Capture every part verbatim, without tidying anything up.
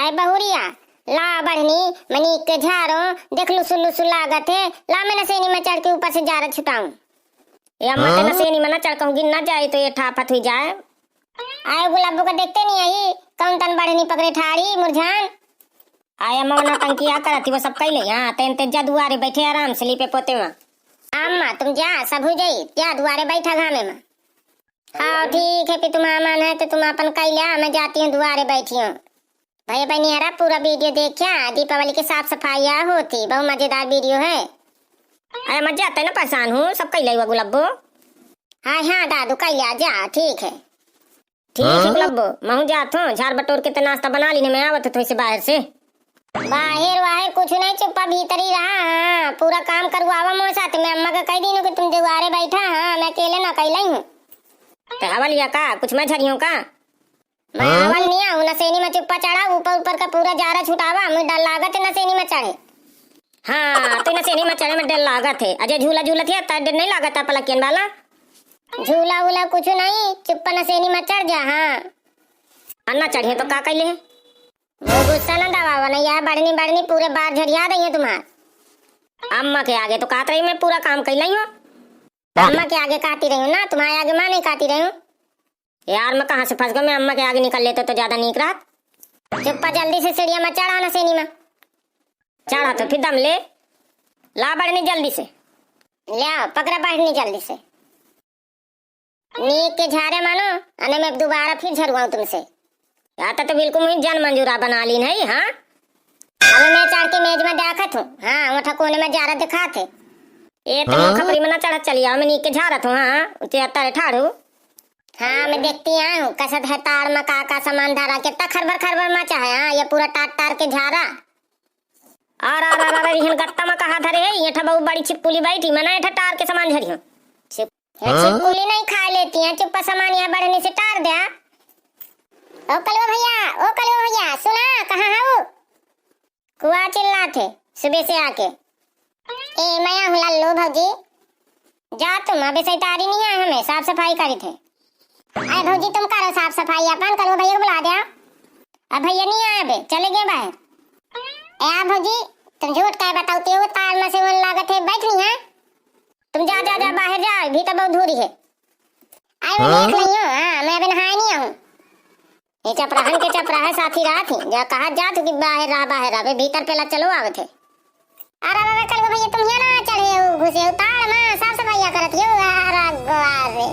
अरे बहुरिया, ला बढ़नी, मनी के झारो, देख लुसु लुसु लागत है, ला मैं नसेनी में चढ़ के ऊपर से जारा छुटाऊं। ए अम्मा, ते हाँ? नसेनी में ना चढ़ कहूँ, गिन ना जाए तो ये ठाफत हुई जाए। आए गुलाबो का देखते नहीं आई, कौन तन बढ़नी पकड़े ठाड़ी मुरझान। आए अम्मा, वो नौटंकिया करत ही, वो सब कैले, हाँ, तेन ते जा दुआरे बैठे आराम से लीपे पोते में। अम्मा, तुम जा, सब हुई जाई, जा दुआरे बैठा घामे में। हाँ, ठीक है, फिर तुम्हारा मन है तो तुम अपन कई लिया, मैं जाती हूँ दुआरे बैठी हूँ। भैया बहनी हरा पूरा video देखा, दीपावली की साफ सफाई होती, बहुत मजेदार video है। अरे मजा आता है ना, परेशान हूँ, सब कई लिया गुलाबो। हाँ, हाँ, दादू, कई लिया, जा, ठीक है। ठीक है हाँ? गुलाबो, महू जात हूँ, झाड़ बटोर के ते नाश्ता बना ली, मैं आवत हूँ से बाहर से। बाहर वाहर कुछ नहीं, चुप्पा भीतर ही रहा। हाँ, पूरा काम करवावा मोर साथ में। अम्मा का कह दीनू कि तुम दुआरे बैठा, हाँ, मैं अकेले ना कैलाई हूँ। ते हवा लिया का? कुछ मैं झरियों का? मैं हाँ? हवा लिया हूँ, नसेनी में चुप्पा चढ़ा, ऊपर ऊपर का पूरा जारा छुटावा, मुझे डर लागत है नसेनी में चढ़े। हाँ, तो नसेनी में चढ़े में डर लागत है। अजय झूला झूलत है, तब डर नहीं लागत है पलकियन वाला? झूला उला कुछ नहीं, चुप्पा नसेनी में चढ़ जा, हाँ। अन्ना चढ़िए तो का कैले है? वो गुस्सा ना दबावा, नहीं यह बढ़नी बढ़नी पूरे बार झरिया दइए तुम्हार। अम्मा के आगे तो कहत रही मैं पूरा काम कैलाई हूँ। अम्मा के आगे कहती रही हूँ ना, तुम्हारे आगे मैं नहीं कहती रही हूँ। यार मैं कहाँ से फंस गई, मैं अम्मा के आगे निकल लेते तो ज्यादा नीक रहत। चुप्पा जल्दी से सीढ़िया में चढ़ा नसेनी में। चढ़ा तो फिर दम ले, ला बढ़नी जल्दी से। ले आओ, पकड़ा बढ़नी जल्दी से। नीक के झारे मानो, अने मैं दोबारा फिर झरवाऊं तुमसे। या तो, तो बिल्कुल मुझे जन मंजूरा बना लीन है, हाँ? अब मैं चढ़ के मेज में देखत हूँ, हाँ, वठा कोने में जारा दिखात है। ए, तुम हाँ? खपरी में ना चढ़त चली आओ, मैं नीक के झारत हूँ, हाँ, उते तारे ठाड़ू। हाँ, मैं देखती आई हूँ, कसत है तार में का का सामान धरा, कितना खरबर खरबर मचा है, हाँ, ये पूरा टार टार के झारा। अरे, अरे, अरे, अरे, इहन गत्ता में कहा धरे है, ये ठा बहुत बड़ी छिपकुली बैठी, मैं ना ये ठा टार के सामान झरी हूँ। छिप-, ये हाँ? छिपकुली नहीं खा लेती हैं, चुप्पा सामान यहाँ बढ़ने से टार दे। ओ कलवा भैया, ओ कलवा भैया, सुना, कहाँ है वो? कुआ चिल्लात है सुबह से आके। ए, मैं आहूँ लल्लू भौजी। जा तुम, अबे सैतारी नहीं आए हमें, साफ सफाई करी थे। अरे भौजी, तुम करो साफ सफाई अपन, कलवा भैया को बुला दे। अब भैया नहीं आए अबे, चले गए बाहर। ए आ भौजी, तुम झूठ काहे बताओ, ते वो तार में से वन लागत है, बैठ नहीं है। तुम जा, जा, जा, बाहर जा, भीतर बहुत धूरी है। आए वो हाँ? देख लियो, हाँ, मैं अबे नहाए नहीं आऊँ। ये चपराहन के चपराहे साथी रहत ही, जा कहा जात कि बाहर रहा, बाहर रहा, बे भीतर पेला चलो आवत है। अरे, अरे, अरे, कलवा भैया, तुम यहाँ ना चढ़े हो, घुसे हो, ताड़ में साफ सफाइया करत हो, अरे, अरे।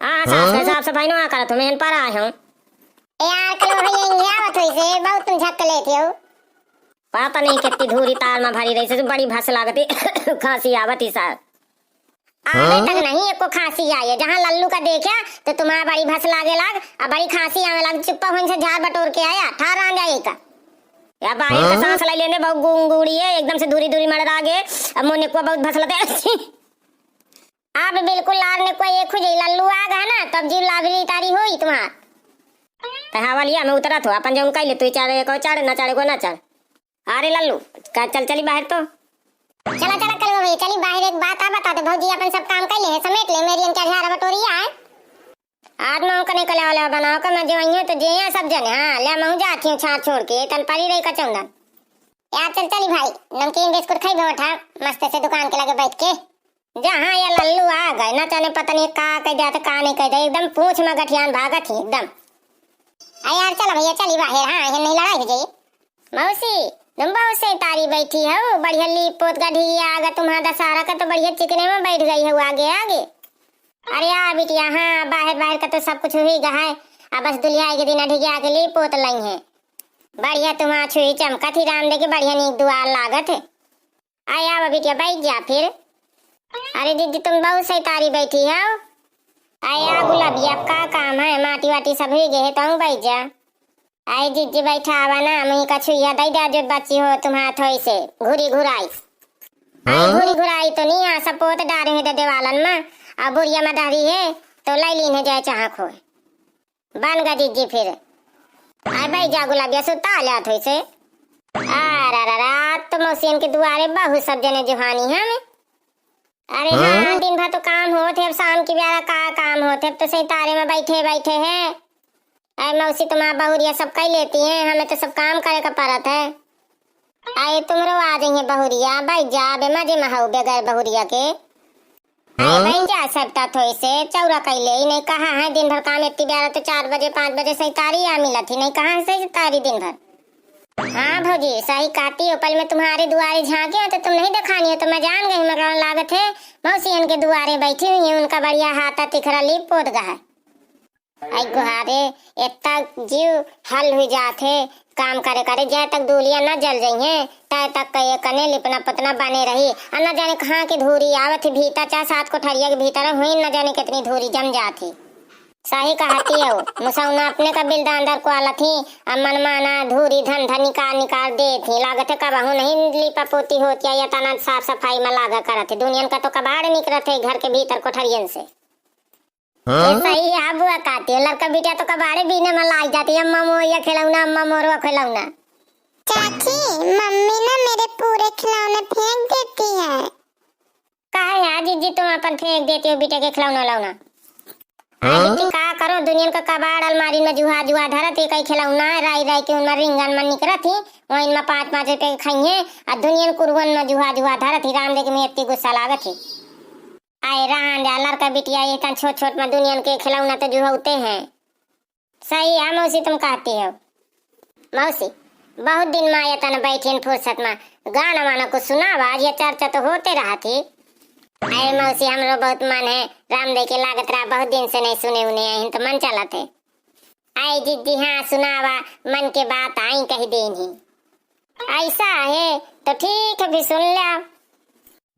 हाँ, साफ, हाँ? साफ सफाई ना करत हो, मैं इन पर आए हूँ। ए यार, कलवा भैया, इहाँ आवत हो इसे, बहुत तुम झक लेते हो। पता नहीं कितनी धूरी ताड़ में भरी रही, से बड़ी भस लागती, खांसी आवत ही साहब। आवे हाँ? तक नहीं एको खांसी आए, जहाँ लल्लू का देख्या तो तुम्हारा बड़ी भस लागे लाग, अब बड़ी खांसी आवे लाग, चुप्पा हुन से झाड़ बटोर के आया, ठार आ जाए का। या बाहर का हाँ? सांस ले लेने बहुत गुंगुड़ी है, एकदम से दूरी दूरी मर लागे। अब मोने को बहुत भस लगे। अब बिल्कुल लार ने कोई एक हो जाई, लल्लू आ गया ना, तब जीव लाभरी तारी होई तुम्हार। तो हवा लिया मैं उतरत हो, अपन जौन कह ले, तू चढ़े को चढ़, ना चढ़े को ना चढ़। अरे लल्लू, का चल चली बाहर तो। चला, चला, कलवा भैया, चली बाहर, एक बात आ बता दे, भौजी अपन सब काम कर ले है, समेट ले, मेरी इनका झारा बटोरी आए। आज मैं उनका निकले वाले बनाओ का, मैं जो आई हूँ तो जे यहाँ सब जने, हाँ, ले मैं जाती हूँ छाड़ छोड़ के, तन परी रही का चंदन। यार चल चली भाई, नमकीन बिस्कुट खाई बैठा, मस्त से दुकान के लगे बैठ के। जहाँ ये लल्लू आ गए, ना जाने पता नहीं का कह दिया था, का नहीं कह दिया, एकदम पूछ में गठियान भागत ही एकदम। अरे यार चल भैया, चली बाहर, हाँ, ये नहीं लड़ाई हो जाई। मौसी, तुम बहुत सैतारी बैठी हो, बढ़िया लीप पोत का ढिया आगा तुम्हारा दशहरा का तो बढ़िया चिकने में बैठ गई हो आगे आगे। अरे आ बिटिया, हाँ, बाहर बाहर का तो सब कुछ हुई गा है, अब बस दुल्हिया के दिन ढिया के लीप पोत लई है। बढ़िया तुम्हारा छुई चमकत ही राम दे के बढ़िया नीक दुआर लागत है। आया बा बिटिया, बैठ जा फिर। अरे दीदी, तुम बहुत सैतारी बैठी हो। आया गुलाबिया, का काम है, माटी वाटी सब हुई गए है, तो बैठ जा। आई जीजी बैठा आवा ना, मुई का छुइया दई दे जो बच्ची हो तुम्हारा थोई से, घुरी घुराई। आई हाँ? घुरी घुराई तो नहीं, आ सब पोत डारे हुए दे देवालन में, आ बुढ़िया में डहरी है, तो लाई लीन है जाए चाह खोए। बन गा जीजी फिर। आई बैठ जा गुलाबिया, सुता ले थोई से। आ रा रा रा, तो मौसियन के दुआरे बहुत सब जने जुहानी है हमें। अरे हाँ? हाँ, दिन भर तो काम होत है, अब शाम की बेरा का काम होत है, अब तो सैतारे में बैठे बैठे है। अरे मौसी, तुम्हार बहुरिया सब कइ लेती हैं, हमें तो सब काम करे का परत है। अरे तुम्हरो आ जइहें बहुरिया, बैठ जा, अबे मजे में हऊ बगैर बहुरिया के। अरे हाँ? बैठ जा, सबटा थोई से चौरा कइ ले, नहीं कहा है दिन भर काम, इतनी बेरा तो चार बजे, पाँच बजे से तारी आ मिलत ही, नहीं कहा है से तारी दिन भर। हाँ भौजी, सही कहती हो, पल में तुम्हारे दुआरे झांके हो तो तुम नहीं दिखानी हो, तो मैं जान गई, मगर लागत है मौसी इनके दुआरे बैठी हुई है, उनका बढ़िया हाथा तिखरा लीप पोत गा है। आई गुहारे, इतना जीव हल हुई जात है, काम करे करे, जय तक दूलिया न जल जइहें, तय तक कहे कने लिपना पतना बने रही, आ न जाने कहाँ की धूरी आवत ही भीतर, चाहे सात कोठरिया के भीतर हुई न जाने कितनी धूरी जम जात ही। सही कहती हो, मुसौना अपने का बिलदांदर को आलत ही, अब मनमाना धूरी धन धन निकाल निकाल देत ही, लागत है कबहू नहीं लीपा पोती होत या, या तना साफ सफाई में लागा करत है, दुनियन का तो कबाड़ निकरत है घर के भीतर कोठरियन से। हाँ? ये सही है बुआ, कहती हो, लड़का बिटिया तो कबाड़े बीने में लाग जाती है, अम्मा मोरिया खिलौना, अम्मा मोरवा खिलौना। चाची, मम्मी ना मेरे पूरे खिलौने फेंक देती है। काहे है जीजी, तुम अपन फेंक देती हो बेटे के खिलौना उलौना? हाँ? अरे बिट्टी, का करो, दुनियन का कबाड़ अलमारी में जुहा जुहा धरत ही, कई खिलौना राई राई के उनमें रिंगन में निकरत ही, वहीं में पाँच पाँच रुपए के खइहें, आ दुनियन कुरुअन में जुहा जुहा धरत ही, राम दे के में इतनी गुस्सा लागत ही। आए रान जा, लड़का बिटिया ये तन छोट छोट में दुनियन के खिलौना तो जुहौते हैं। सही है मौसी, तुम कहती हो। मौसी, बहुत दिन में आया तन बैठियन फुर्सत में, गाना वाना कुछ सुनावा, आज ये चर्चा तो होते रहत ही। अरे मौसी, हमरो बहुत मन है, राम दे के लागत रहा, बहुत दिन से नहीं सुने उन्हें, यहीं तो मन चलत है। आए जीजी, हाँ सुनावा, मन के बात आई कह देन ही। ऐसा है तो ठीक है, भी सुन ला।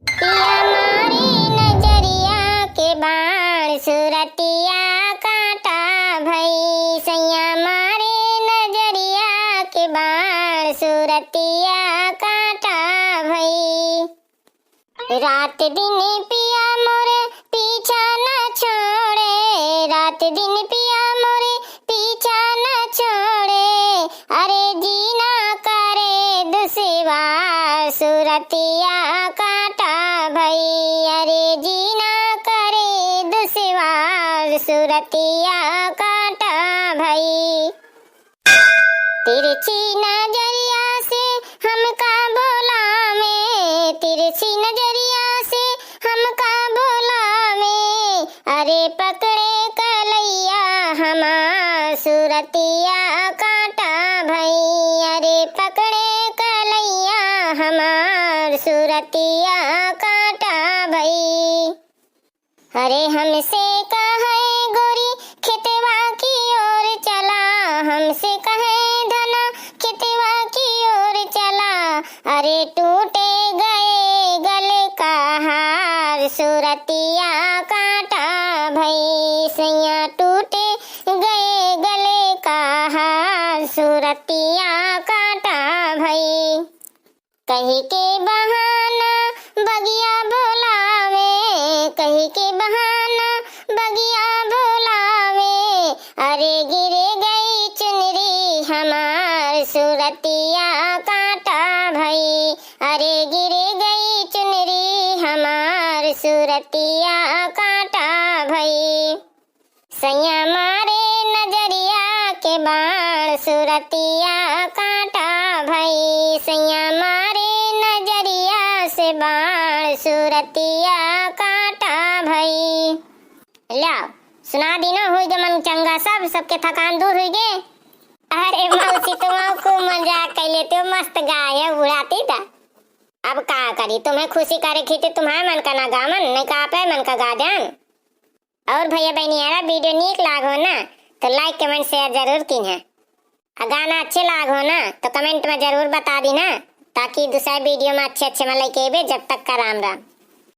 पिया मारे नजरिया के बाण, सुरतिया काटा भई, सैया मारे नजरिया के बाण, सुरतिया काटा भई। रात दिन पिया मोरे पीछा न छोड़े, रात दिन पिया मोरे पीछा न छोड़े, अरे जीना करे दुसवार, सुरतिया काटा भई, अरे जीना करे दुसवार, सुरतिया काटा भई। तिरछी नजरिया से हमका बोलावे, तिरछी नजरिया से हमका बोलावे, अरे पकड़े कलैया हमार, सुरतिया काटा भई, अरे पकड़े कलैया हमार, सुरतिया काटा भई। अरे हमसे कहे गोरी खेतवा की ओर चला, हमसे कहे धना खेतवा की ओर चला, अरे टूटे गए गले का हार, सुरतिया काटा भई, सैया टूटे गए गले का हार, सुरतिया काटा भई। कही के बहाना बगिया बोलावे, कही के बहाना बगिया बोलावे, अरे गिर गई चुनरी हमार, सुरतिया काटा भई, अरे गिर गई चुनरी हमार, सुरतिया काटा भई। सैया मारे नजरिया के बाण, सुरतिया काटा भई, सैया मारे नजरिया से बाण, सुरतिया काटा भई। ल्याओ, सुना दीना, हुई गमन चंगा सब, सबके थकान दूर हुई गे। अरे मौसी, तुम खूब मजाक कर लेते हो, मस्त गाए है, उड़ाती था। अब का करी, तुम्हें खुशी करे खीती तुम्हारे मन का ना गावन, नहीं का आपे मन का गा देन। और भैया बहनी यारा, video नीक लाग हो ना, तो like, comment, share जरूर कीन्हा। आ गाना अच्छे लाग हो ना, तो comment में जरूर बता दीन्हा, ताकि दूसरा video में अच्छे अच्छे में लेके अइबे। जब तक का राम राम।